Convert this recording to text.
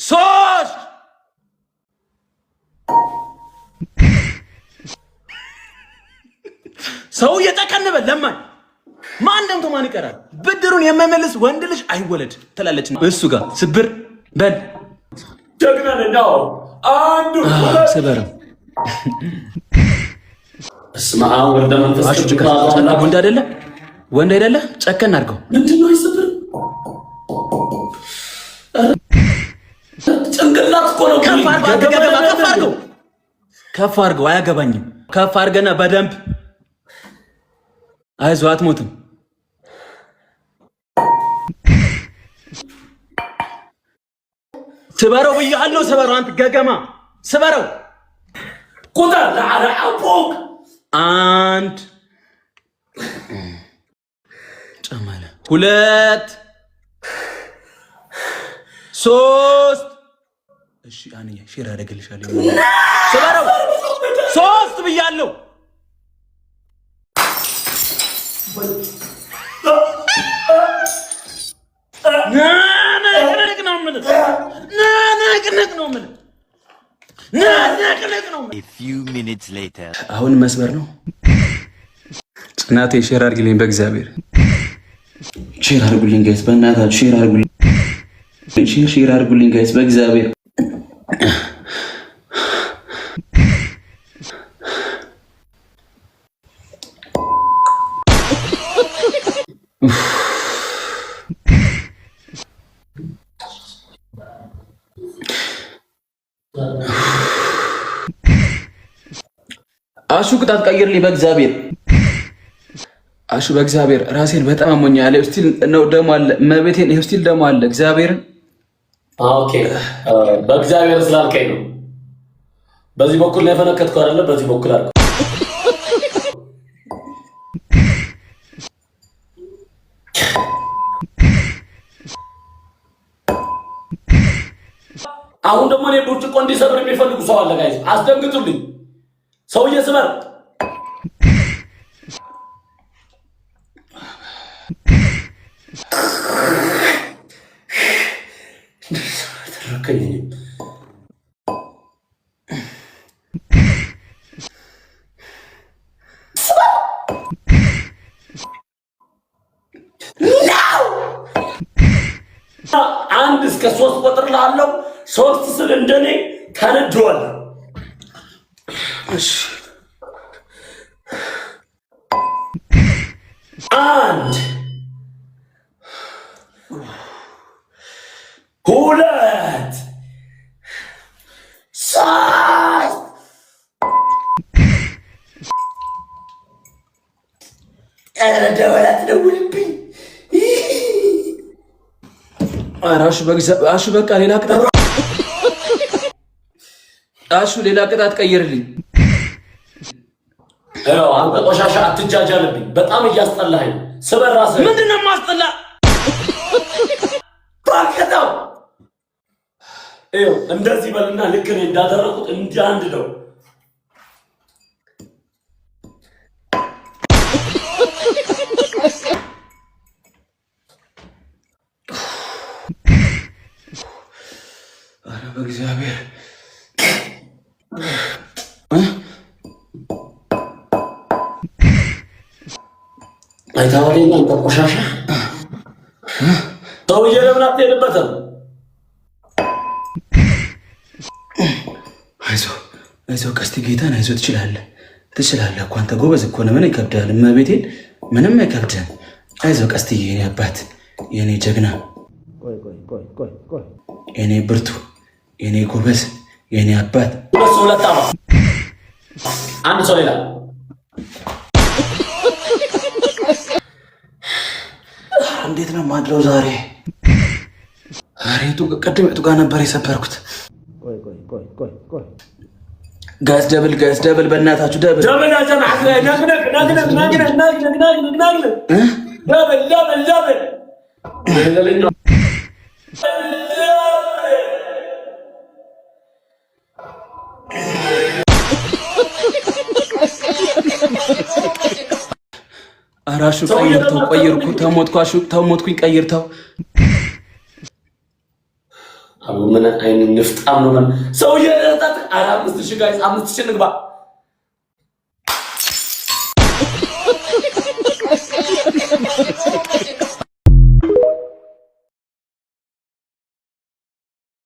ሶስት ሰው እየጠቀንበ ለማኝ ማን ደምቶ ማን ይቀራል? ብድሩን የማይመልስ ወንድ ልጅ አይወለድ ትላለች። እሱ ጋር ስብር በል ጀግና ነኝ። አንዱ ስበርም እስማ ወልደ መንፈስ ወንድ አይደለ ወንድ አይደለ ጨከን አድርገው። ምንድን ነው ይስብር? ጭንቅላት እኮ ነው። ከፍ አድርገው፣ ከፍ አድርገው። አያገባኝም። ከፍ አድርገና በደንብ አይዞህ፣ አትሞትም። ስበረው ብያለሁ፣ ስበረው። አንተ ገገማ ስበረው። ቁጥር ለዓለ አንድ ጨመለ፣ ሁለት፣ ሶስት። እሺ አንያ share አደርግልሻለሁ። ስበረው። ሶስት ብያለሁ። ንቅንቅ ነው የምልህ። ንቅንቅ ነው የምልህ። ንቅንቅ ነው። አሁን መስበር ነው። ጽናቴ share አድርግልኝ፣ በእግዚአብሔር share አድርጉልኝ guys፣ በእናታችሁ share አድርጉልኝ፣ share share አድርጉልኝ guys፣ በእግዚአብሔር። አሹ ቅጣት ቀይርልኝ በእግዚአብሔር። አሹ በእግዚአብሔር ራሴን በጣም አሞኛል። Still ነው ደሞ አለ መቤቴን still ደሞ አለ እግዚአብሔርን። Okay በእግዚአብሔር ስላልከኝ ነው። በዚህ በኩል ነው የፈነከትከው አይደለ? በዚህ በኩል አልኩህ። አሁን ደግሞ እኔ ብርጭቆ እንዲሰብር የሚፈልጉ ሰው አለ። Guys አስደንግጡልኝ። ሰውዬ ስበር። አንድ እስከ ሶስት ቁጥር ላለው ሶስት ስል እንደኔ ተነድዋል። አንድ፣ ሁለት፣ ሶስት። ኧረ ደወል አትደውልብኝ። አሹ በቃ ሌላ ቅጣት፣ አሹ ሌላ ቅጣት ቀይርልኝ። አንተ ቆሻሻ አትጃጃልብኝ። በጣም እያስጠላኸኝ። ስበር ራስህ። ምንድን ነው የማስጠላ? ባከተው ይኸው እንደዚህ በልና ልክ እኔ እንዳደረኩት እንደ አንድ ነው። ኧረ በእግዚአብሔር አይተኸዋል? አንተ ቆሻሻ ሰውዬ ለምን አትሄድበትም? አይዞህ አይዞህ፣ ቀስቲ ጌታን አይዞህ፣ ትችላለህ ትችላለህ እኮ አንተ ጎበዝ እኮ ነህ። ምን ይከብድሃል? እመቤቴን ምንም አይከብድህም። አይዞህ ቀስትዬ፣ የኔ አባት፣ የኔ ጀግና፣ የኔ ብርቱ፣ የኔ ጎበዝ፣ የኔ አባት። ሁለት አንድ ሰው ሌላ እንዴት ነው ማድረው ዛሬ? ሬቱ ቅድም የቱ ጋር ነበር የሰበርኩት? Guys double፣ guys double፣ በእናታችሁ double። ኧረ አሹ ቀይርተው፣ ቀይርኩ፣ ተሞትኩ፣ አሹ ተሞትኩኝ፣ ቀይርተው። ምን አይነት ንፍጣም ነው? ምን ሰውዬ? ኧረ 5,000 guys፣ 5,000 ንግባ።